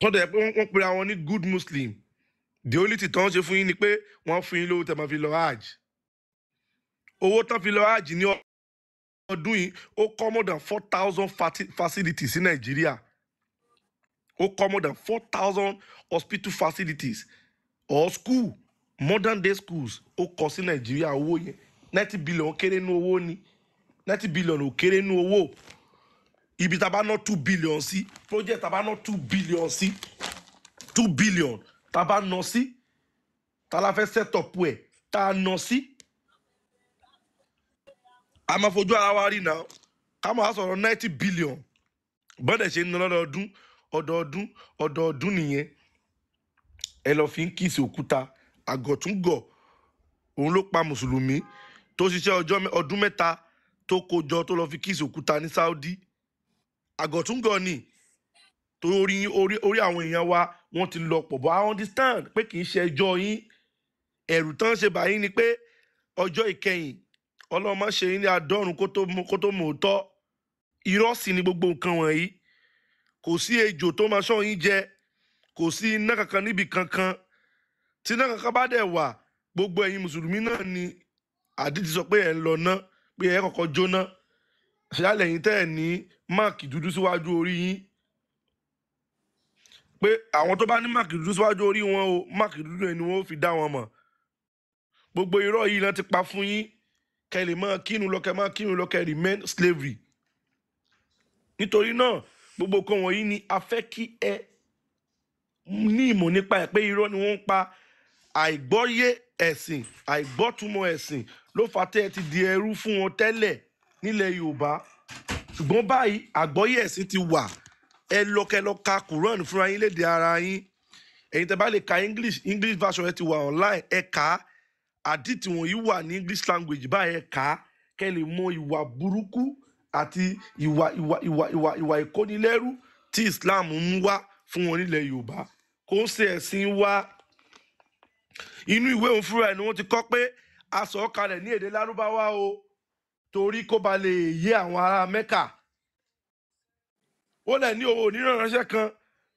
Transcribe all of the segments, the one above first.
Wọ́n dẹ̀ pé wọ́n pera wọn ní good Muslim. The only thing tó ń ṣe fún yín ni pé wọ́n fún yín lówó tẹ́ máa fi lọ hajj. Owó tán fi lọ hajj ní ọdún yìí, ó kọ́ more than 4,000 facilities sí Nàìjíríà. Ó kọ́ more than 4,000 hospital facilities or school, modern day schools, ó kọ́ sí Nàìjíríà. Owó yẹn, 90 billion kéré nú owó ni? 90 billion ò kéré nú owó. Ibi tá a bá ná 2 billion sí project, tá a bá ná 2 billion sí, 2 billion tá a bá ná sí, tá a la fẹ́ set up ẹ̀, tá a ná sí, a máa fojú ara wa rí náà. Ká máa sọ̀rọ̀ 90 billion bọ́dẹ̀ ṣe ń ná lọ́dọọdún, ọdọọdún, ọdọọdún nìyẹn. Ẹ lọ fi ń kiss òkúta. Àgọ̀túngọ̀ òun ló pa mùsùlùmí tó ṣiṣẹ́ ọjọ́ ọdún 3 tó kó jọ, tó lọ fi kiss òkúta ní Saudi. Àgọ̀túngọ̀ ni torí orí àwọn èèyàn wa, wọ́n ti lọ pọ̀ bọ́. I understand pé kì í ṣe ẹjọ́ yín. Ẹ̀rù tán ṣe báyìí ni pé ọjọ́ ìkẹyìn, Ọlọ́run má ṣe yín ní adọ́run kó tó mú òótọ́. Irọ́ sì ni gbogbo nǹkan wọ̀nyí. Kò sí ejò tó máa ṣọ́ yín jẹ, kò sí iná kankan níbi kankan. Tí iná kankan bá dẹ̀ wà, gbogbo ẹ̀yin mùsùlùmí náà ni àdìtì sọ pé ẹ̀ ń lọ ná, pé ẹ̀ kọ́kọ́ jóná. Ṣáàlẹ̀ yín tẹ́ ẹ̀ ní mark dúdú síwájú orí yín, pé àwọn tó bá ní mark dúdú síwájú orí wọn o, mark dúdú yẹn ni wọ́n fi dá wọn mọ̀. Gbogbo irọ́ yìí náà ti pa fún yín kẹ́ lè máa kírun lọ, kẹ́ máa kírun lọ, kẹ́ remain slavery. Nítorí náà, gbogbo nǹkan wọ̀nyí ni a fẹ́ kí ẹ ní ìmọ̀ nípa ẹ̀, pé irọ́ ni wọ́n ń pa. Àìgbọ́yé ẹ̀sìn, àìgbọ́túmọ̀ ẹ̀sìn ló fà tẹ́ ẹ ti di ẹrú fún wọn tẹ́lẹ̀ nílẹ̀ Yorùbá. Ṣùgbọ́n báyìí, àgbọ́yé ẹ̀sìn ti wà. Ẹ lọ, kẹ́ lọ ka Quran fúnra yín lédè ara yín. Ẹ̀yin tẹ́ bá lè ka English, English version ẹ ti wà online, ẹ kà á. Àdìtì wọ̀nyí wà ní English language báyìí, ẹ kà á kẹ́ lè mọ ìwà burúkú àti ìwà ìkónilẹ́rú tí Islam ń wá fún wọn nílẹ̀ Yorùbá. Kò ń ṣe ẹ̀sìn wa. Inú ìwé òun fúnra ẹ̀ ni wọ́n ti kọ́ pé a sọ̀ ọ́ kalẹ̀ ní èdè Lárúbáwá o, torí kó ba lè yé àwọn ará Mẹ́kà. Ó lẹ̀ ní òun onírànránṣẹ́ kan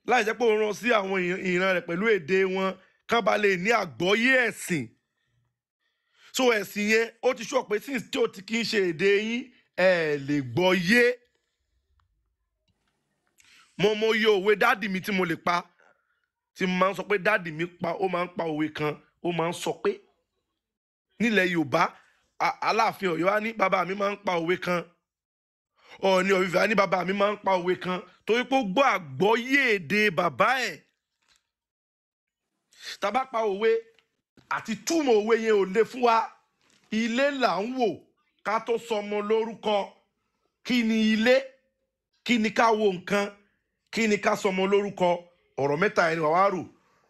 láì jẹ́ pé òun rán sí àwọn ìran rẹ̀ pẹ̀lú èdè wọn, kán ba lè ní àgbọ́yé ẹ̀sìn. So ẹ̀sìn yẹn, ó ti sọ pé since tí ó ti kí ń ṣe èdè yín, ẹ lè gbọ́ yé. Mo mọ iye òwe daddy mi tí mo lè pa, tí mo máa ń sọ pé daddy mi pa, ó máa ń pa òwe kan. Ó máa ń sọ pé nílẹ̀ Yorùbá, Aláàfin Ọ̀yọ́ á ní bàbá mi máa ń pa òwe kan, Ọọ̀ni of Ifẹ̀ á ní bàbá mi máa ń pa òwe kan, torí pé ó gbọ́ àgbọ́yé èdè bàbá ẹ̀. Tá bá pa òwe, àti túmọ̀ òwe yẹn ò le fún wa. Ilé là ń wò ká tó sọmọ lórúkọ. Kí ni ilé? Kí ni ká wo nǹkan? Kí ni ká sọmọ lórúkọ? Ọ̀rọ̀ mẹ́ta yẹn ni wàá wá rò.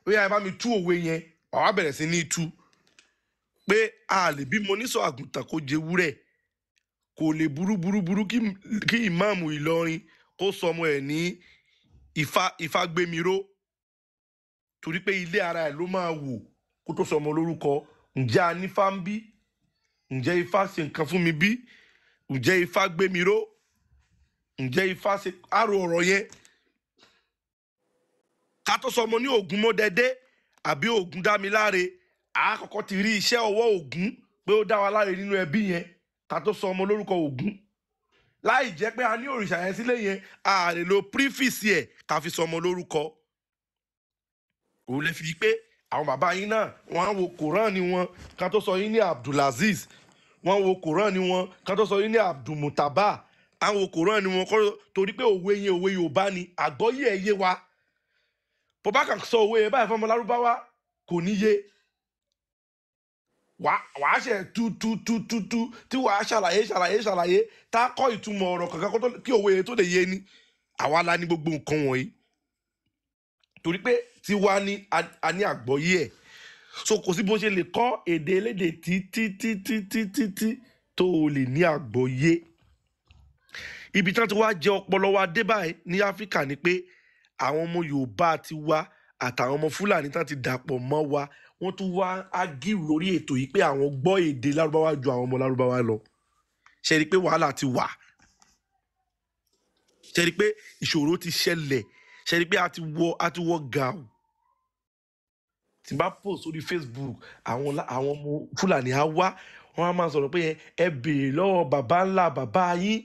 Ó yá, ẹ bá mi tú òwe yẹn. Wàá wá bẹ̀rẹ̀ sí ní tú pé a lè bímọ oníṣọ àgùntàn kó jẹ ewúrẹ́. Kò lè burú burú burú kí ìmáàmù Ìlọrin kó sọmọ ẹ̀ ní Ifá Ifágbémiró, torí pé ilé ara ẹ̀ ló máa wò kó tó sọmọ lórúkọ. Ǹjẹ́ a nífá ń bí? Ǹjẹ́ Ifá ṣe nǹkan fún mi bí? Ǹjẹ́ Ifá gbé mi ró? Ǹjẹ́ Ifá ṣe àrò ọ̀rọ̀ yẹn ká tó sọmọ ní Ògún mọ́dẹ́dẹ́ àbí Ògún dámiláre? A kọ́kọ́ ti rí iṣẹ́ ọwọ́ Ògún pé ó dá wa láre nínú ẹbí yẹn ká tó sọ ọmọ lórúkọ Ògún. Láì jẹ́ pé a ní òrìṣà yẹn sílé yẹn, a lè lo prefix ẹ̀ ká fi sọmọ lórúkọ. Òun lè fi pé àwọn bàbá yín náà, wọ́n á wo Koran ni wọn ká tó sọ yín ní Abdulaziz, wọ́n wo Koran ni wọn ká tó sọ yín ní Abdulmutaba, àwọn wo Koran ni wọn kọ́, torí pé òwe yẹn, òwe Yorùbá ni, àgbọ́yé ẹ̀ yé wa. Bó bá kàn sọ òwe yẹn báyìí fún ọmọ Lárúbáwá, kò ní yé. Wàá ṣe tú tú tú tú tú, tí wàá ṣàlàyé ṣàlàyé ṣàlàyé, tá a kọ́ ìtumọ̀ ọ̀rọ̀ kankan kó tó kí òwe yẹn tó lè yé ni. Àwa la ní gbogbo nǹkan wọ̀nyí, torí pé tiwa ni a ní àgbọ́yé ẹ̀. So kò sí bó ṣe lè kọ́ èdè elédè tí tí tí tí tí tí tí tó o lè ní àgbọ́yé. Ibi tí wọ́n ti wá jẹ ọpọlọ wa dé báyìí ní Áfíríkà ni pé àwọn ọmọ Yorùbá ti wá àtàwọn ọmọ Fúlàní tán ti dàpọ̀ mọ́ wa, wọ́n tún wá ágìrì lórí ètò yìí pé àwọn gbọ́ èdè Lárúbáwá ju àwọn ọmọ Lárúbáwá lọ. Ṣe rí i pé wàhálà ti wà? Ṣe rí i pé ìṣòro ti ṣẹlẹ̀? Ṣe rí i pé a ti wọ gàù? Tí n bá post sórí Facebook, àwọn ọmọ Fúlàní á wá, wọn á máa sọ̀rọ̀ pé ẹ béèrè lọ́wọ́ bàbá ńlá bàbá yín,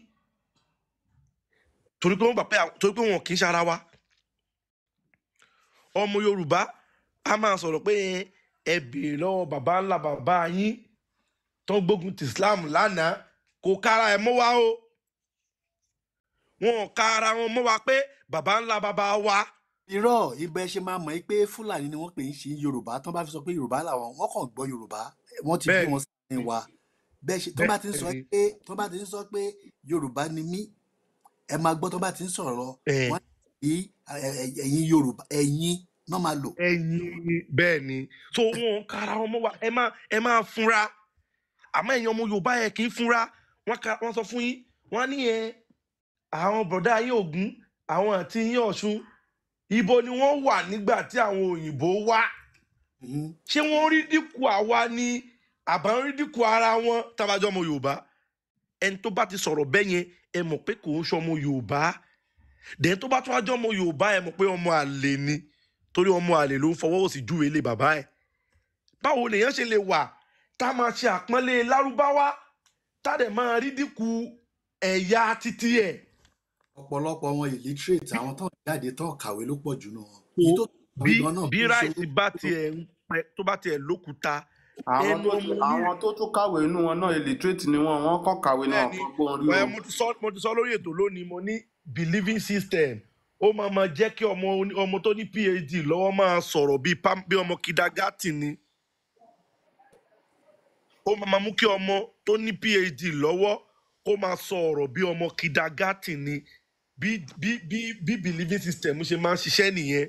torí pé wọ́n gbà pé torí pé wọn kì í ṣara wa. Ọmọ Yorùbá á máa sọ̀rọ̀ pé ẹ béèrè lọ́wọ́ bàbá ńlá bàbá yín tó ń gbógun ti Islam lánàá. Kò kára ẹ̀ mọ́ wa o, wọn ò ká ara wọn mọ́ wa pé bàbá ńlá bàbá wa. Irọ́ ibẹ̀ ṣe máa mọ̀ ẹ́ pé Fúlàní ni wọ́n pè ń ṣe Yorùbá. Tán bá fi sọ pé Yorùbá làwọn, wọ́n kàn gbọ́ Yorùbá, wọ́n ti bí wọn sí wa bẹ́ẹ̀ ṣe. Tán bá ti ń sọ pé, tán bá ti ń sọ pé Yorùbá ni mí, ẹ máa gbọ́ tán bá ti ń sọ̀rọ̀ lọ, wọ́n ní ẹ̀yin Yorùbá, ẹ̀yin náà máa lò. Ẹ̀yin, bẹ́ẹ̀ ni. So wọn ò kára wọn mọ́ wa. Ẹ máa fúnra, àmọ́ ẹ̀yin ọmọ Yorùbá, ẹ kì í fúnra. Wọ́n ka wọ́n sọ fún yín, wọ́n ní ẹ àwọn bọ̀dá yín Ògún, àwọn àti yín Ọ̀ṣun, ibo ni wọ́n wà nígbà tí àwọn òyìnbó wá? Ṣé wọ́n rí dínkù àwa ni àbá ń rí dínkù ara wọn? Tábàjọ́ ọmọ Yorùbá, ẹni tó bá ti sọ̀rọ̀ bẹ́ẹ̀ yẹn, ẹ mọ̀ pé kò ń ṣọmọ Yorùbá. Dẹ̀ tó bá tún wájọ́ ọmọ Yorùbá, ẹ mọ̀ pé ọmọ àlè ni, torí ọmọ àlè ló ń fọwọ́ òsì júwe ilé bàbá ẹ̀. Báwo lèèyàn ṣe lè wà tá a máa ṣe àpọ́nlé Lárúbáwá, tá a dẹ̀ máa rí dínkù ẹ̀yà títí ẹ̀? Ọ̀pọ̀lọpọ̀ wọn illiterate, àwọn tán jáde tán kàwé ló pọ̀ jù nù wọn. Èyí tó kàwé bí gan náà bí tó ṣe ráìsì bá tiẹ̀ ń pẹ́, tó bá tiẹ̀ lókúta àwọn ẹnu tó ọmọ tún oní àwọn tó tún kàwé inú wọn náà, illiterate ni wọn. Wọn kàn kàwé náà Bẹ́ẹ̀ni. kàn gbọ́n rí Ẹ o. mo ti sọ lórí ètò lónìí, mo ní believing system, ó máa ma jẹ́ kí ọmọ tó ní PhD lọ́wọ́ máa sọ̀rọ̀ bí ọmọ kindergarten ni. Ó máa ma mú kí ọmọ tó ní PhD lọ́wọ́ kó máa sọ ọ̀rọ̀ bí ọmọ kindergarten ni. Bí believing system ṣe máa ń ṣiṣẹ́ nìyẹn.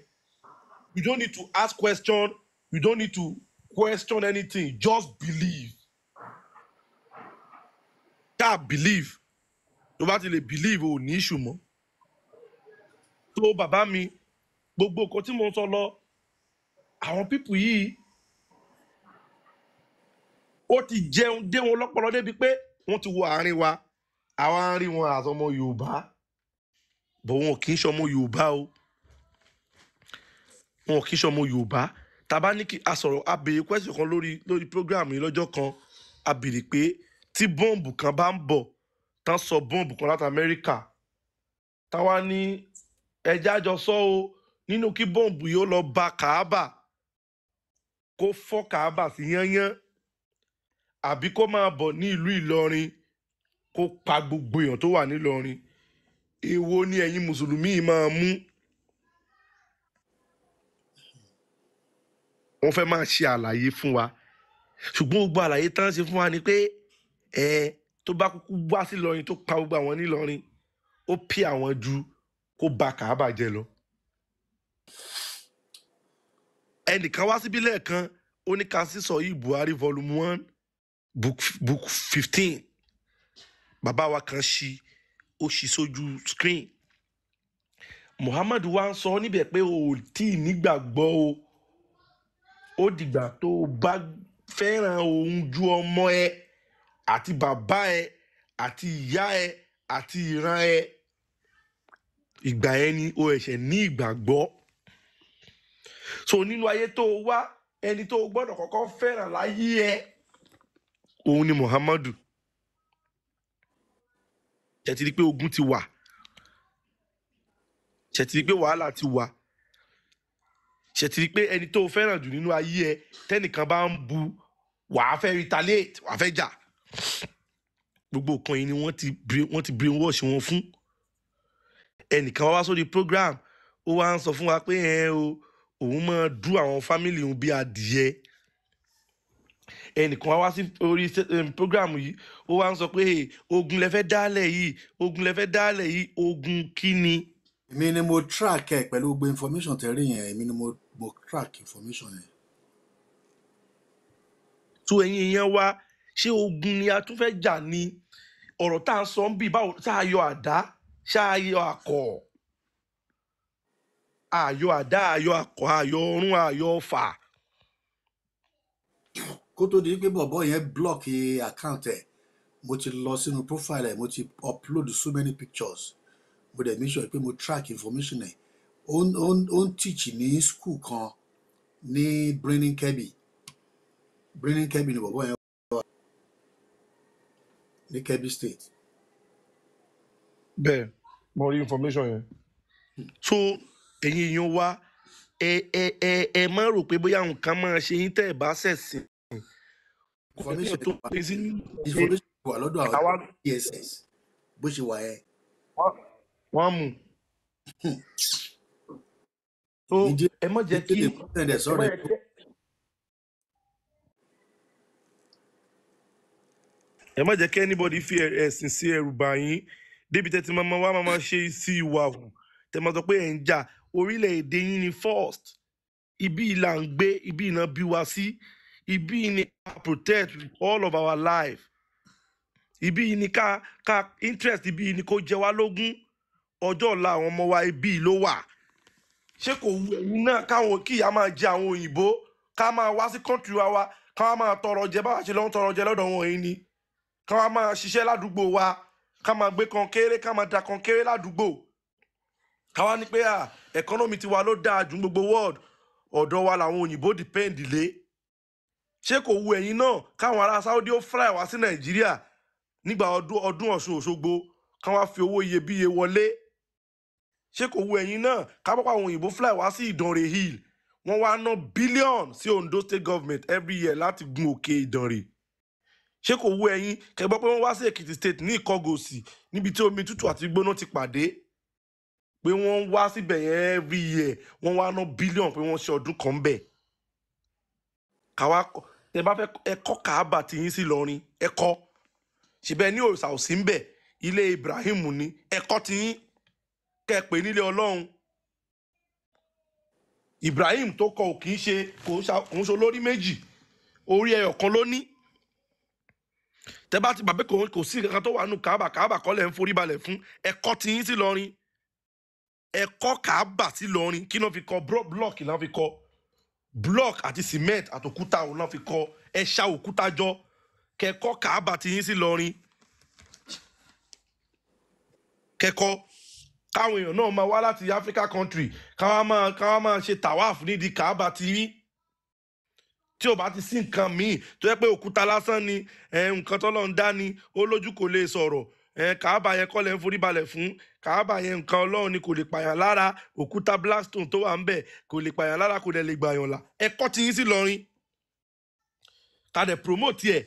You don't need to ask question, you don't need to question anything, just believe. Tá believe, tó bá ti lè believe, ò ní issue mọ́. Tó bàbá mi, gbogbo nǹkan tí mo ń sọ lọ, àwọn people yìí, ó ti jẹun dé wọn lọ́pọlọ débi pé wọ́n ti wọ àárín wa. Àwa ń rí wọn àtọmọ Yorùbá bọ̀, wọn kì í ṣọmọ Yorùbá o, wọn kì í ṣọmọ Yorùbá. Tàbá ní kí a sọ̀rọ̀, a béèrè question kan lórí program yìí lọ́jọ́ kan. A béèrè pé tí bọ́ǹbù kan bá ń bọ̀, tán sọ bọ́ǹbù kan láti Amẹ́ríkà, táwa ní ẹja jọ sọ o, nínú kí bọ́ǹbù yìí ó lọ ba Kàábà, kó fọ́ Kàábà sí yányán, àbí kó máa bọ̀ ní ìlú Ìlọrin, kó pa gbogbo èèyàn tó wà nílọrin, èwo ni ẹ̀yin mùsùlùmí yìí máa mú? Wọ́n fẹ́ máa ṣe àlàyé fún wa, ṣùgbọ́n gbogbo àlàyé tán ṣe fún wa ni pé ẹ tó bá kúkú wá sí Ìlọrin, tó pa gbogbo àwọn nílọrin, ó pí àwọn ju kó ba Kàábà jẹ́ lọ. Ẹnìkan wá síbí lẹ́ẹ̀kan, ó ní ká sísọ yìí, Buhari volume 1, book 15. Bàbá wa kan ṣí, ó ṣí sójú screen. Muhammad wa ń sọ níbẹ̀ pé o ò tí ì nígbàgbọ́ o, ó dìgbà tó o bá fẹ́ràn òun ju ọmọ ẹ àti bàbá ẹ àti ìyá ẹ àti ìran ẹ. Ìgbà yẹn ni o ẹ̀ṣẹ̀ ní ìgbàgbọ́. So nínú ayé tó o wá, ẹni tó o gbọ́dọ̀ kọ́kọ́ fẹ́ràn láyé ẹ, òun ni Muhammadu. Ṣe ti rí pé ogun ti wà? Ṣe ti rí pé wàhálà ti wà? Ṣe ti rí pé ẹni tó o fẹ́ràn jù nínú ayé ẹ, tẹ́nìkan bá ń bu, wàá fẹ́ retaliate, wàá fẹ́ jà? Gbogbo nǹkan yìí ni wọ́n ti brainwash wọn fún. Ẹnìkan wá wá sórí program, ó wá ń sọ fún wa pé ẹ o, òun máa dú àwọn family òun bí adìyẹ. Ẹnìkan wá wá sí orí program yìí, ó wá ń sọ pé, "Hey, ogun lẹ fẹ́ dálẹ̀ yìí, ogun lẹ fẹ́ dálẹ̀ yìí." Ogun kí ni? Èmi ni mo track ẹ pẹ̀lú gbogbo information tẹ̀rí yẹn. Èmi ni mo track information yẹn. Tó ẹ̀yin èèyàn wa, ṣé ogun ni a tún fẹ́ jà ni? Ọ̀rọ̀ tá à ń sọ ń bì, báwo ṣá a yọ àdá, ṣá a yọ àkọ̀? Àyọ àdá, àyọ àkọ̀, àyọ ọrún, àyọ ọfà. Kó tó di pé bọ̀bọ̀ yẹn block account ẹ̀, mo ti lọ sínú profile ẹ̀, mo ti upload so many pictures. Mo dẹ̀ make sure pé mo track information ẹ̀. Ó ń teach ní school kan ní Birnin Kebbi. Birnin Kebbi ni bọ̀bọ̀ yẹn wà ní Kebbi State. Bẹ́ẹ̀ mo rí information yẹn. So ẹ̀yin èèyàn wa, ẹ má rò pé bóyá nǹkan máa ṣe yín tẹ́ ẹ bá ṣẹ̀sìn. Kò sí Information tó pín sí information wà lọ́dọ̀ àwọn àwa DSS bó ṣe wà yẹn. wọ́n mú. So Ìdí ẹ má jẹ́ kí lè send ẹ̀ ẹ má sọ́rọ̀ ẹ̀ jẹ́ kí ẹ má jẹ́ kí anybody fi ẹ̀sìn sí ẹrù bà yín débi tẹ́ ti máa máa wá máa máa ṣe sí ìwà hù, tẹ́ máa sọ pé ẹ̀ ń jà. Orílẹ̀-èdè yín ni first. Ibi ìlà ń gbé, ibi ìná bí wa sí, ibi ni ká protect with all of our life, ibi ni ká interest, ibi ni kó jẹ wá lógún. Ọjọ́ ọ̀la àwọn ọmọ wa, ibi ló wà. Ṣé kò wù ẹ̀yin náà káwọn kí ìyá máa jẹ àwọn òyìnbó, ká máa wá sí country wa, ká wá máa tọrọ jẹ báwa ṣe lọ ń tọrọ jẹ lọ́dọ̀ wọn yìí ni, ká wá máa ṣiṣẹ́ ládùúgbò wa, ká máa gbé kan kéré, ká máa da kan kéré ládùúgbò, ká wá ní pé à economy tiwa ló dáa ju gbogbo world, ọ̀dọ̀ wa làwọn òyìnbó depend lé? Ṣé kò wù ẹ̀yin náà káwọn ará Saudi ó fly wá sí Nàìjíríà nígbà ọdún Ọ̀ṣun Òṣogbo, ká wá fi owó iyebíye wọlé? Ṣé kò wù ẹ̀yin náà ká pápá àwọn òyìnbó fly wá sí Ìdànrè Hill, wọ́n wá ná billion sí Ondo State government every year láti gun òkè Ìdànrè? Ṣé kò wù ẹ̀yin kẹ́ gbọ́ pé wọ́n wá sí Èkìtì State ní Ìkọgòsì, níbi tí omi tútù àti gbóná ti pàdé, pé wọ́n wá síbẹ̀ yẹn every year, wọ́n wá ná billion pé wọ́n ṣe ọdún kan bẹ̀? Káwá tẹ bá fẹ́ ẹ kọ́ Káàbà tí yín sí Ìlọrin, ẹ kọ́ síbẹ̀ ní òòsà òsì ń bẹ̀, ilé Ibrahim ni, ẹ kọ́ ti yín kẹ́ ẹ pè nílé Ọlọ́run. Ibrahim tó kọ ò kì í ṣe, kò ń ṣe olórí méjì, orí ẹyọ kan ló ní. Tẹ bá ti gbàgbé kò sí nǹkan tó wà nù Káàbà, Káàbà kọ́ lẹ̀ ń forí balẹ̀ fún. Ẹ kọ́ ti yín sí Ìlọrin, ẹ kọ́ Káàbà sí Ìlọrin. Kí ló fi kọ́? Block ló fi kọ́, block àti cement àtòkúta òun ló fi kọ́. Ẹ ṣa òkúta jọ kẹ́ kọ́ Káàbà ti yín sí Ìlọrin, kẹ́kọ́ káwọn èèyàn náà máa wá láti Africa country, káwọn máa ṣe tawaf nídìí Káàbà ti yín. Tí ò bá ti sí nǹkan míì tó yẹ pé òkúta lásán ni, nǹkan tọ́lọ́run dá ni, ó lójú kò lè sọ̀rọ̀, Káàbà yẹn kọ́ lẹ̀ ń forí balẹ̀ fún. Káàbà yẹn nǹkan Ọlọ́run ni, kò lè pààyàn lára. Òkúta blackstone tó wà ń bẹ̀ kò lè pààyàn lára, kò dẹ̀ lè gbàyàn là. Ẹ kọ́ ti yín sí Ìlọrin, ká dẹ̀ promote ẹ̀,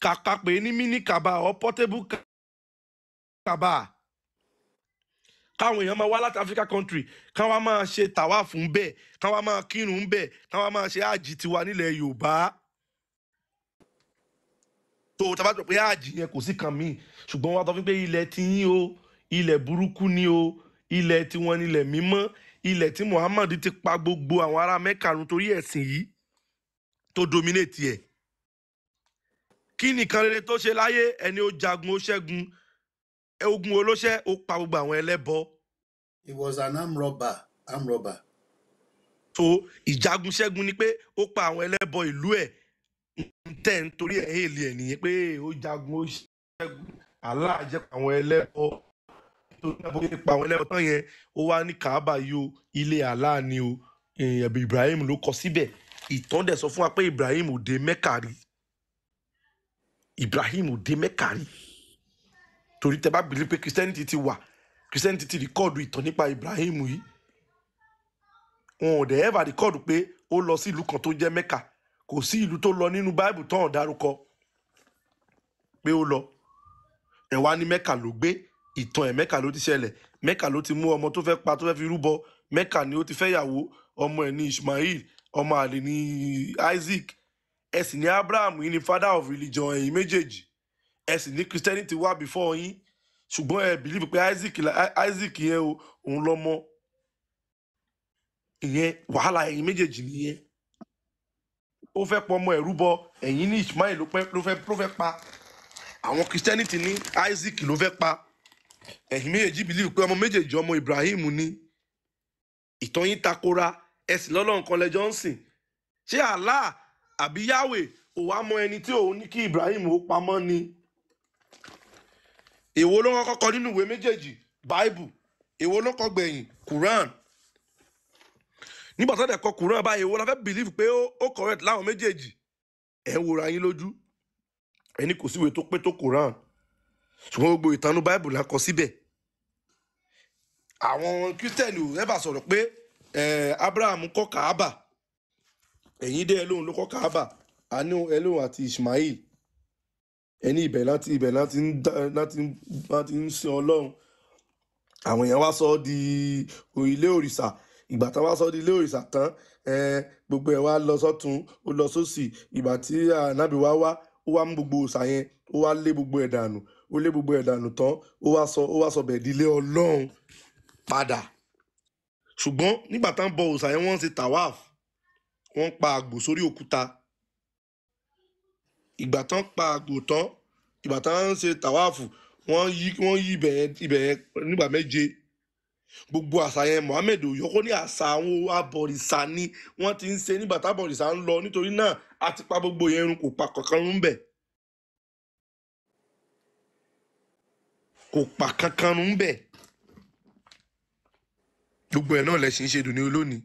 ká pè é ní mini Kaaba or portable Kaaba, káwọn èèyàn máa wá láti Africa country, káwọn máa ṣe tàwáàfù ń bẹ̀, káwọn máa kírun ń bẹ̀, káwọn máa ṣe àjì tiwa nílẹ̀ Yorùbá. Tó tá bá sọ pé àjì yẹn kò sí kan míì, ṣùgbọ́n wọ́n á sọ fún pé ilẹ̀ tiyín o, ilẹ̀ burúkú ni o, ilẹ̀ tiwọn nílẹ̀ mímọ́, ilẹ̀ tí Muhammad ti pa gbogbo àwọn ará Mẹ́kà run torí ẹ̀sìn yìí tó dominate ẹ̀. Kí nìkan rere tó ṣe láyé? Ẹni ó jagun, ó ṣẹ́gun ogun olóṣẹ́, ó pa gbogbo àwọn ẹlẹ́bọ. He was an armed robber. Armed robber. So ìjagun ṣẹ́gun ni pé ó pa àwọn ẹlẹ́bọ ìlú ẹ̀. Tẹ̀ ń torí ẹ̀ hèlì ẹ̀ nìyẹn pé ó jagun, ó ṣẹ́gun, Allah jẹ́ pa àwọn ẹlẹ́bọ. Nítorí náà bó ṣe pa àwọn ẹlẹ́bọ tán yẹn, ó wá ní Kaaba yìí o, ilé Allah ni o. Ẹ̀bí Ibrahim ló kọ síbẹ̀. Ìtàn dẹ̀ sọ fún wa pé Ibrahim ò dé Mẹ́kà rí. Ibrahim ò dé Mẹ́kà rí. Torí tẹ bá believe pé Christianity ti wà, Christianity ti rìkọ́ọ̀dù ìtàn nípa Ibrahim yìí, wọn ò dẹ̀ ever rìkọ́ọ̀dù pé ó lọ sí ìlú kan tó jẹ́ Mẹ́kà. Kò sí ìlú tó lọ nínú Bible tán ò dárúkọ pé ó lọ. Ẹ wá ní Mẹ́kà ló gbé, ìtàn ẹ̀ Mẹ́kà ló ti ṣẹlẹ̀, Mẹ́kà ló ti mú ọmọ tó fẹ́ pa tó fẹ́ fi rúbọ, Mẹ́kà ni ó ti fẹ́ yàwó, ọmọ ẹ̀ ní Ishmael, ọmọ àlè ní Isaac. Ẹ sì ní Abraham yìí ni father of religion ẹ̀yin méjèèjì. Ẹ sì ní Christianity wá before yín, ṣùgbọ́n ẹ believe pé Isaac yẹn o, òun lọ́mọ. Ìyẹn wàhálà ẹ̀yin méjèèjì nìyẹn. Ó fẹ́ pọ ọmọ ẹ̀ rúbọ, ẹ̀yin ní Ishmael ló fẹ́ pa. Àwọn Christianity ní Isaac ló fẹ́ pa. Ẹ̀yin méjèèjì believe pé ọmọ méjèèjì ọmọ Ibrahim ni. Ìtàn yín takora, ẹ sì lọ́lọ́run kan lẹ́jọ́ ń sìn. Ṣé Allah àbí Yahweh ò wá mọ ẹni tí òun ní kí Ibrahim ó pamọ́ ni? Èwo ló kọ́kọ́ kọ nínú ìwé méjèèjì? Bible. Èwo ló kọ gbẹ̀yìn? Quran. Nígbà tó dẹ̀ kọ Quran báyìí, èwo la fẹ́ believe pé ó correct láwọn méjèèjì? Ẹ̀ ń wòra yín lójú. Ẹni kò síwèé tó pé tó Quran, ṣùgbọ́n gbogbo ìtànú Bible la kọ síbẹ̀. Àwọn Kírísítẹ́nì ò ẹ́bà sọ̀rọ̀ pé Abraham kọ́ Kaaba, ẹ̀yin dé ẹlóhun ló kọ́ Kaaba, àní ẹlóhun àti Ismail. Ẹni ibẹ̀ láti ń láti ń sin Ọlọ́run. Àwọn èèyàn wá sọ ọ́ di ilé òrìṣà. Ìgbà tán wá sọ ọ́ di ilé òrìṣà tán, gbogbo ẹ̀ wá lọ sọ́tún, ó lọ sósì. Ìgbà tí ànábì wá wá, ó wá mú gbogbo òòṣà yẹn, ó wá lé gbogbo ẹ̀ dànù, ó lé gbogbo ẹ̀ dànù tán, ó wá sọ bẹ̀ di ilé Ọlọ́run padà. Ṣùgbọ́n nígbà tán bọ òòṣà yẹn, wọ́n ń ṣe tawaf, wọ́n ń pa àgbò sórí òkúta. Ìgbà tán pa àgbò tán, ìgbà tán ń ṣe tàwáàfù, wọ́n yí ibẹ̀ yẹn nígbà méje. Gbogbo àṣà yẹn Mohammed ò yọkó ní àṣà àwọn abọ̀rìṣà ni wọ́n ti ń ṣe nígbà tábọ̀rìṣà ń lọ. Nítorí náà a ti pa gbogbo yẹn run, kò pa kankan run bẹ̀, kò pa kankan run bẹ̀. Gbogbo ẹ̀ náà lẹ̀ ṣì ń ṣe dùn ní olónìí.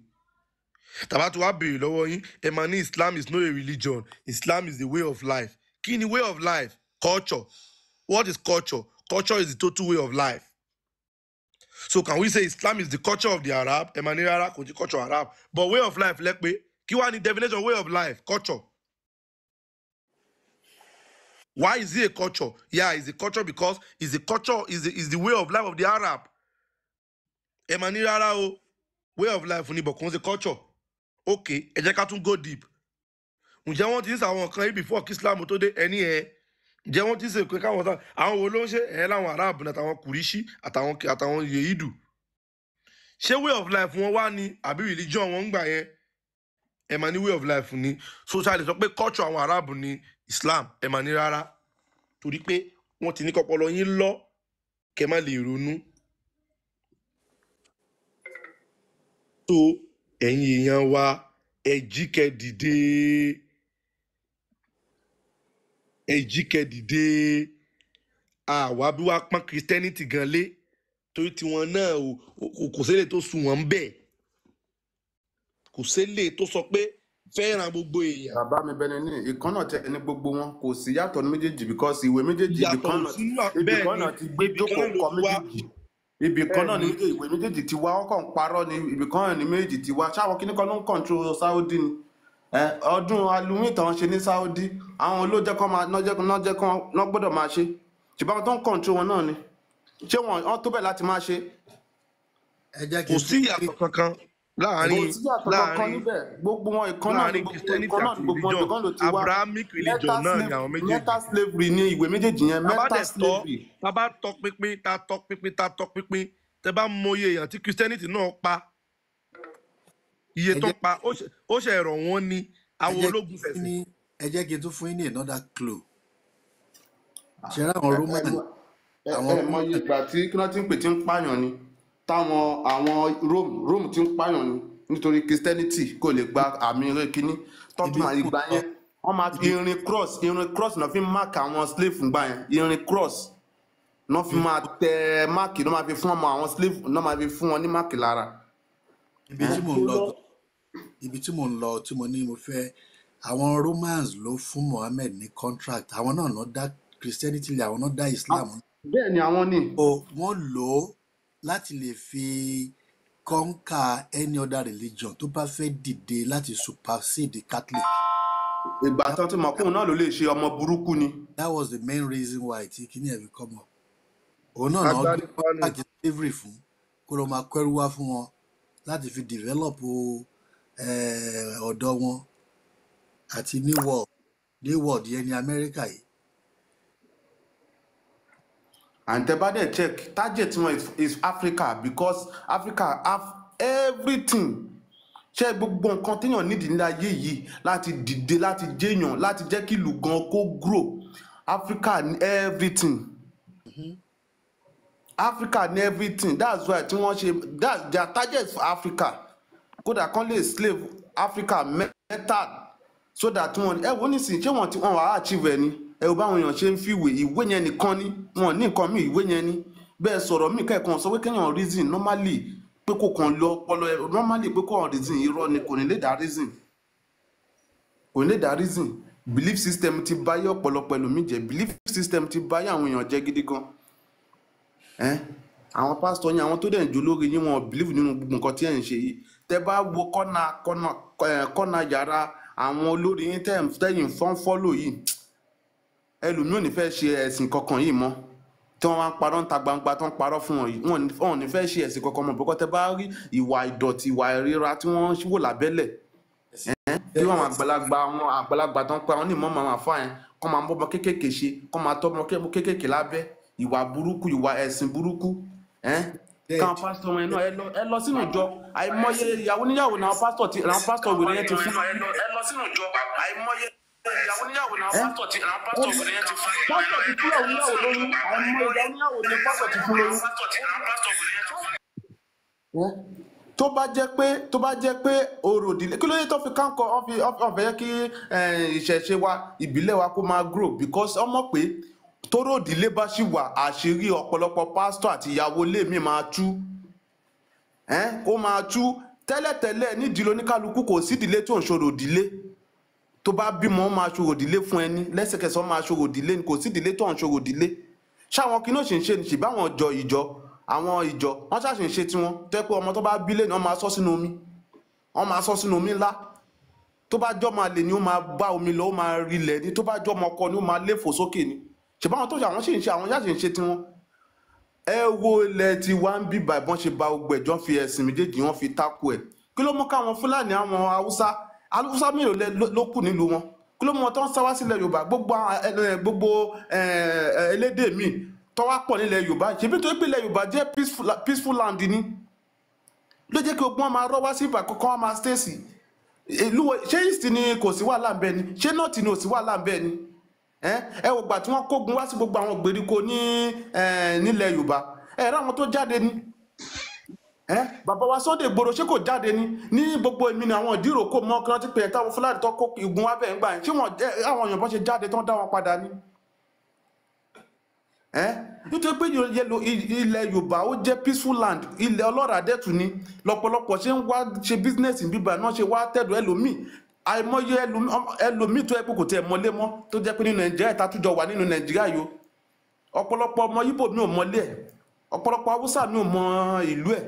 Tàbá tí wàá béèrè lọ́wọ́ yín, ẹ máa ní Islam is not a religion, Islam is the way of life. Kí ni way of life? Culture. What is culture? Culture is the total way of life. So can we say Islam is the culture of the Arab? Ẹ máa ní rárá, kò sí culture Arab, but way of life lẹ́pẹ́. Kí wàá ní definition way of life? Culture. Why is it a culture? Yeah, it's a culture because it's a culture, is the way of life of the Arab. Ẹ máa ní rárá o, way of life ni, but kò ń ṣe culture. Okay, ẹ jẹ́ ká tún go deep. Ǹjẹ́ wọ́n ti ń sàwọn kan yìí before kí Islam tó dé? Ẹni ẹ̀ ǹjẹ́ wọ́n ti ń ṣe pé káwọn sá àwọn wo ló ń ṣe ẹ̀ láwọn Arab ní àtàwọn Kùríṣí àtàwọn Yehidu? Ṣé way of life wọn wá ní àbí religion wọn ń gbà yẹn? Ẹ máa ní way of life ni. So ṣá lè sọ pé culture àwọn Arab ní Islam? Ẹ máa ní rárá, torí pé wọ́n ti ní kọ́pọlọ yín lọ kẹ́ má lè ronú. So ẹ̀yin èèyàn wa, ẹ jí kẹ́ dìde, ẹ jí kẹ́ dìde. Àwa bí wàá pọ́n Christianity gan lé, torí tiwọn náà kò sílẹ̀ tó sùn wọ́n bẹ́ẹ̀, kò sílẹ̀ tó sọ pé fẹ́ràn gbogbo èèyàn. Bàbá mi bẹni ní ìkan náà tẹ ní gbogbo wọn, kò sí yàtọ̀ ní méjèèjì because ìwé méjèèjì ibì Ìyàtọ̀ kan ò náà sínú ibì bẹ́ẹ̀ kan ni, náà ti gbé ibì kan jókòó náà ló kọ ti wá. méjèèjì, ibì kan Bẹ́ẹ̀ náà ni ni, méjèèjì, ìwé méjèèjì ti wá, wọn kàn ń parọ́ ni, ibì kan náà ni méjèèjì ti wá. Ṣáwọn kíní kan ló ń control Saudi ni? Ọdún Halloween tán ṣe ní Saudi, àwọn ló jẹ́ kán máa ná jẹ́ kán ná gbọ́dọ̀ máa ṣe, ṣùgbọ́n àwọn tó ń control wọn náà ni. Ṣé wọn tó bẹ̀ láti máa ṣe? Ẹ jẹ́ kí kò n sí tún ìyàtọ̀ kankan Kò láàárín sí yàtọ̀ kankan láàárín níbẹ̀, gbogbo wọn ìkan náà ni láàárín gbogbo Christianity ìkan náà àti ni gbogbo wọn, religion. ibì kan ló ti wá. Abrahamic religion Meta náà ni slave àwọn méjèèjì. Meta slavery ni ìwé méjèèjì yẹn, Tá bá meta dẹ̀ tọ́, slavery. tá bá tọ́ pínpín, tá tọ́ pínpín, tá tọ́ pínpín, tẹ bá mọye èèyàn tí Christianity náà pa, iye ẹ tó jẹ́ pa, ó ṣe ẹ̀rọ wọn ni ẹ àwọn jẹ́ ológun fẹ̀sìn. ní ẹ jẹ́ kí n tún fún yín ní another clue. Ṣe rá àwọn Ẹ ẹ Roman, mọ ẹ àwọn ẹ mọye Roman ìgbà tí kí wọ́n ti ń pè tí ń pààyàn ni, táwọn àwọn Rome ti ń pààyàn ni nítorí Christianity kò lè gba àmì eré kínní ibi tọ́tún tí mo ìgbà lọ yẹn. Wọ́n máa ibi irin cross náà fi ń mark àwọn slave ńgbà yẹn, irin cross náà fi ibi máa tẹ máàkì, náà máa fi fún ọmọ àwọn slave, náà máa fi fún wọn ní máàkì lára. Ibi tí mò ń lọ gan, ibi tí mò ń lọ tí mo ní mo fẹ́, àwọn Romans ló fún Mohammed ní contract, àwọn náà ló dá Christianity lẹ̀, àwọn náà dá Islam. Bẹ́ẹ̀ ni àwọn ní. So wọ́n lò ó láti lè fi conquer any other religion tó bá fẹ́ dìde láti supersede the Catholic. Ìgbà That, tán tí mọ̀ kóun náà ló lè ṣe ọmọ burúkú ni. that was the main reason why tí kíní ẹ̀ fi come up. Òun náà náà gbé Agbanipa ni. contract slavery fún kó lọ máa kẹ́rù wá fún wọn láti fi develop ọ̀dọ́ wọn àti new world, new world yẹn ní Amẹ́ríkà yìí. And tẹ́ bá dẹ̀ check target wọn is Africa because Africa have everything. Ṣé gbogbo nǹkan téèyàn nídìí ní ayé yìí láti dìde, láti jẹ́yàn, láti jẹ́ kí ìlú gan kó grow, Africa ní everything. Africa ní everything. That's why tí wọ́n ṣe, that's their target for Africa, kódà kán lè slave Africa mental so that wọn ẹ wo nísìnyí, ṣé wọn ti wọn wàá achieve ẹ ni? Ẹ wo báwọn èèyàn ṣe ń fi ìwé yẹn nìkan ni wọn ní nǹkan míì, ìwé yẹn ni Bẹ́ẹ̀ sọ̀rọ̀ mí kẹ́ẹ̀kan sọ pé kéèyàn reason normally, pé kò kàn lọ ọpọlọ ẹ normally, pé kò reason, irọ́ ni, kò ní lè dá reason, kò ní lè dá reason. Belief system ti báyé ọ̀pọ̀lọpọ̀ ẹlòmíì jẹ́. Belief system ti báyé àwọn èèyàn jẹ́ gidi gan. Ẹ́n, àwọn pásítọ̀ yín, àwọn tó dẹ̀ ń jó lórí yín, wọn ò believe nínú gbogbo nǹkan tí ẹ̀ ń ṣe yìí. Tẹ́ bá wo kọ́nà kọ́nà ẹ̀, kọ́nà yàrá àwọn olórí yín tẹ́yìn fọ́n fọ́lò yìí, ẹlòmíì ò ní fẹ́ ṣe ẹ̀sìn kankan yìí mọ́. Tí wọ́n máa ń parọ́ ń ta gbangba, tó ń parọ́ fún wọn yìí, wọn ò ní fẹ́ ṣe ẹ̀sìn kankan mọ́, bọ́kọ́ tẹ́ bá rí ìwà ìdọ̀tí, ìwà ìríra tí wọ́n ń wò lábẹ́lẹ̀, kí wọn àgbàlagbà, àwọn àgbàlagbà tó ń pa àwọn onímọ̀ máa fà yẹn, kọ́ máa bọ́mọ kéékèèké ṣe, kọ́ máa tọ́ ọmọ kéékèèké lábẹ́, ìwà burúkú, ìwà ẹ̀sìn burúkú, ẹ́n. Káwọn pásítọ̀ wọn náà, ẹ lọ sínú ìjọ, àìmọye ìyàwó níyàwó náà pásítọ̀ ti àwọn pásítọ̀ wèrè yẹn ti fún. Ẹ́, pásítọ̀ ti fún ìyàwó níyàwó lóyún, àìmọye ìyàwó níyàwó ni pásítọ̀ ti fún lóyún. Ẹ́, tó bá jẹ́ pé orò ìdílé, kí ló dé tó fi kánkọ wọ́n fi wọ́n fẹ́ kí ìṣẹ̀ṣe wa, ìbílẹ̀ wa kó máa grow? Because ọmọ pé tóró ìdílé bá ṣì wà, àṣírí ọ̀pọ̀lọpọ̀ pásítọ̀ àti ìyàwó ilé mi máa tú, ẹ́n, kó máa tú. Tẹ́lẹ̀tẹ́lẹ̀ nídìí oníkálukú, kò sí ìdílé tó ń ṣòro ìdílé. Tó bá bímọ, ó máa ṣòro ìdílé fún ẹni lẹ́sẹ̀kẹsẹ̀, ó máa ṣòro ìdílé ni. Kò sí ìdílé tó ń ṣòro ìdílé. Ṣáwọn kí náà ṣì ń ṣe ní ṣìbá àwọn ìjọ ìjọ àwọn ìjọ wọn ṣàṣì ń ṣe tiwọn, tó yẹ pé ọmọ tó bá bílé ni wọ́n máa sọ sínú omi, wọ́n máa sọ sínú omi ńlá. Tó bá jọ́ máa lè ní, ó máa bá omi lọ, ó máa rilẹ̀ ni. Tó bá jọ́ ọmọ ọkọ ni, ó máa léfò sókè ni. Ṣùgbọ́n àwọn tó ṣe, àwọn ṣì ń ṣe, àwọn ṣàṣì ń ṣe tiwọn. Ẹ wo ilẹ̀ tí wá ń bíbà ìbọn ṣe ba ogbẹ̀ jọ, fi ẹ̀sìn méjèèjì wọn fi tákù ẹ̀. Kí ló mú káwọn Fúlàní, àwọn Haúsá, Haúsá mélòó ló kù nílùú wọn? Kí ló mú wọn tó ń sá wá sílẹ̀ Yorùbá? Gbogbo gbogbo elédè míì tó wá pọ̀ nílẹ̀ Yorùbá, ṣebí tó pé ilẹ̀ Yorùbá jẹ́ peaceful land ni ló jẹ́ kí ogun wọn máa rọ́ wá sí ìbà kọ́kọ́, wọn máa stay sí ìlú ṣé east ni kò sí wàhálà ń bẹ ni? Ṣé north ni ò sí wàhálà ń bẹ ni? Ẹ wò gbà tí wọ́n kógun wá sí gbogbo àwọn ìgbèríko ní nílẹ̀ Yorùbá, ẹ rá àwọn tó jáde ni. Ẹ bàbá wa Sunday Igboho, ṣé kò jáde ni? Ní gbogbo èmi ni àwọn ìdíròkò mọ kí wọ́n ti pè é, táwọn Fúlàní tó kó igun wá bẹ́ẹ̀ ń gbà yẹn, ṣé wọ́n àwọn èèyàn bọ́n ṣe jáde tó ń dá wọn padà ni? Ẹ nítorí pé ilẹ̀ Yorùbá ó jẹ́ peaceful land, ilẹ̀ ọlọ́ràá dẹ́tù ni. Lọ́pọ̀lọpọ̀ ṣe ń wá ṣe business bíbá náà, ṣe wá tẹ̀dọ̀ ẹlòmíì, àìmọye ẹlòmíì tó yẹ pé kò tiẹ̀ mọlé mọ́, tó jẹ́ pé nínú Nàìjíríà ìtàtújọ wà nínú Nàìjíríà yìí o, ọ̀pọ̀lọpọ̀ ọmọ Ìgbò mi ò mọlé ẹ̀, ọ̀pọ̀lọpọ̀ Haúsá mi ò mọ ìlú ẹ̀.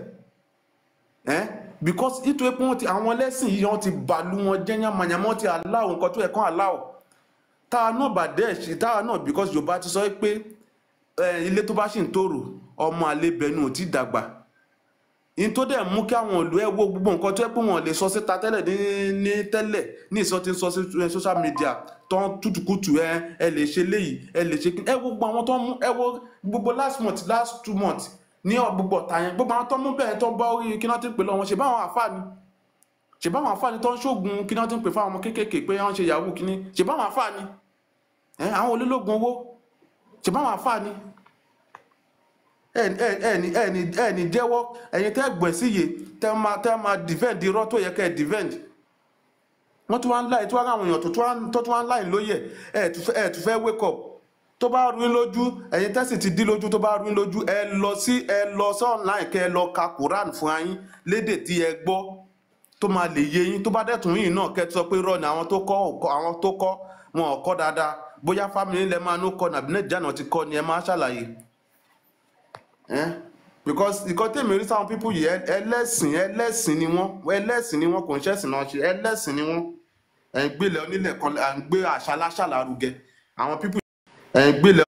Ẹ́, because nítorí pé wọ́n ti, àwọn ẹlẹ́sìn yìí, wọ́n ti bàlú wọn jẹ́ yánmayànmọ́, wọ́n ti allow nǹkan tó yẹ kán allow. Táwa náà bá dẹ́ ṣe táwa náà, because Yorùbá ti sọ pé ilé tó bá sì ń tòrò, ọmọ àlebẹ̀nu ò tí dàgbà. In tó dẹ̀ mú kí àwọn ìlú, ẹ wo gbogbo nǹkan tó yẹ pé wọ́n lè sọ síta tẹ́lẹ̀ ní tẹ́lẹ̀ ní ìsọ tí ń sọ sí social media tó ń tútùkùtù. Ẹ lè ṣe léyìí, ẹ lè ṣe ẹ wo gbogbo àwọn tó ń mú, ẹ wo gbogbo last month, last 2 months ní gbogbo ọ̀tá yẹn, gbogbo àwọn tó ń mú bẹ́ẹ̀, tó ń bá orí kí náà ti ń pè lọ́wọ́, ṣe báwọn àfáà ni, ṣe báwọn àfáà ni tó ń ṣoògùn kí náà ti ń pè fáwọn ọmọ kéékèèké pé wọ́n ṣe yahoo kíní, ṣe báwọn àfáà ni. Ẹ àwọn olólógun owó, ṣe báwọn àfáà ni. Ẹ ní jẹ́wọ́, ẹ̀yin tẹ́ gbọ̀n sí yé, tẹ́ máa defend irọ́ tó yẹ kẹ́ ẹ defend. Wọ́n tún wá ń láì tí wọ́n àwọn èèyàn tó tún wá ń láì lóye. Ẹ tún fẹ́ wake up. Tó bá rú yín lójú, ẹ̀yin tẹ́sì ti dí lójú, tó bá rú yín lójú, ẹ lọ sí online, kẹ́ ẹ lọ ka Quran fún yín lédè tí ẹ gbọ́ tó máa lè yé yín. Tó bá dẹ̀tún yìí náà, kẹ́ ẹ sọ pé irọ́ ni àwọn tó kọ́ àwọn tó kọ́ wọn ò kọ́ dáadáa, bóyá family ilẹ̀ máa ń kọ́ nàbí Nàìjíríà náà ti kọ́ ni, ẹ máa ṣàlàyé. Because nǹkan tèmi rí sáwọn people yìí, ẹlẹ́sìn, ẹlẹ́sìn ni wọ́n, ẹlẹ́sìn ni wọ́n, kò ń ṣẹ̀sìn náà ṣe, ẹlẹ́sìn ni wọ́n. Ẹ̀ ń gbélé onílẹ̀ kan, à ń gbé àṣà aláṣà lárugẹ, àwọn people ẹ̀ ń gbélé.